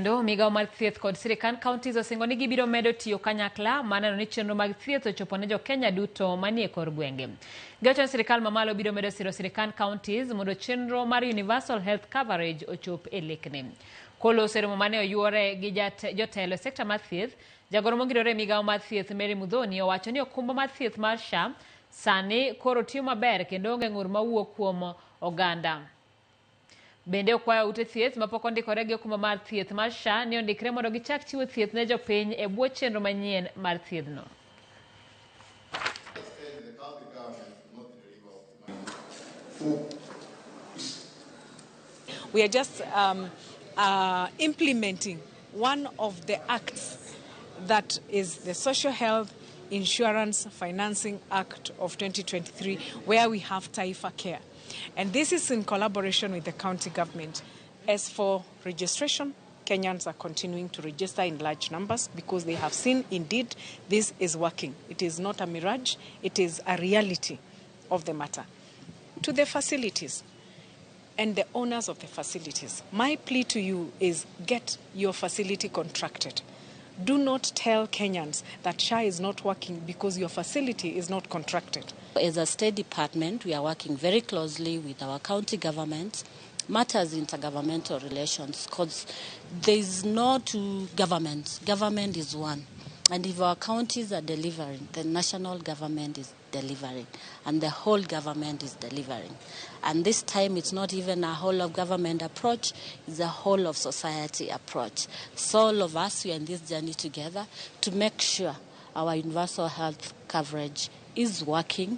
Kendo migawo mar thieth kod sirkand counties osingo ni gibiro medo tiyo kanyakla mar neno ni chenro mag thieth ochopo ne jokenya duto manie kor gwenge. Giwacho ni sirkal mamalo biro medo siro sirkand counties mondo chenro mar universal health coverage ochop e lekne. Koloso e romo mane oyuore gi jotelo e sekta mar thieth, jagoro mongirore e migawo mar thieth Mary Muthoni owacho ni okumba mar thieth mar SHA sani koro tiyo maber kendo onge ng'ur mawuok kuom oganda. Bende okwayo ute thieth mapok ondikore gi okumba mar thieth mar SHA ni ondikre mondo gichak chiwo thieth ne jopiny e bwo chenro manyien mar thiedhno. We are just implementing one of the acts that is the Social Health Insurance Financing Act of 2023, where we have TaifaCare. And this is in collaboration with the county government. As for registration, Kenyans are continuing to register in large numbers because they have seen indeed this is working. It is not a mirage, it is a reality of the matter. To the facilities and the owners of the facilities, my plea to you is get your facility contracted. Do not tell Kenyans that SHA is not working because your facility is not contracted. As a state department, we are working very closely with our county governments, matters intergovernmental relations, because there is no two governments. Government is one. And if our counties are delivering, the national government is delivering, and the whole government is delivering. And this time it's not even a whole of government approach, it's a whole of society approach. So all of us, we are in this journey together to make sure our universal health coverage is working.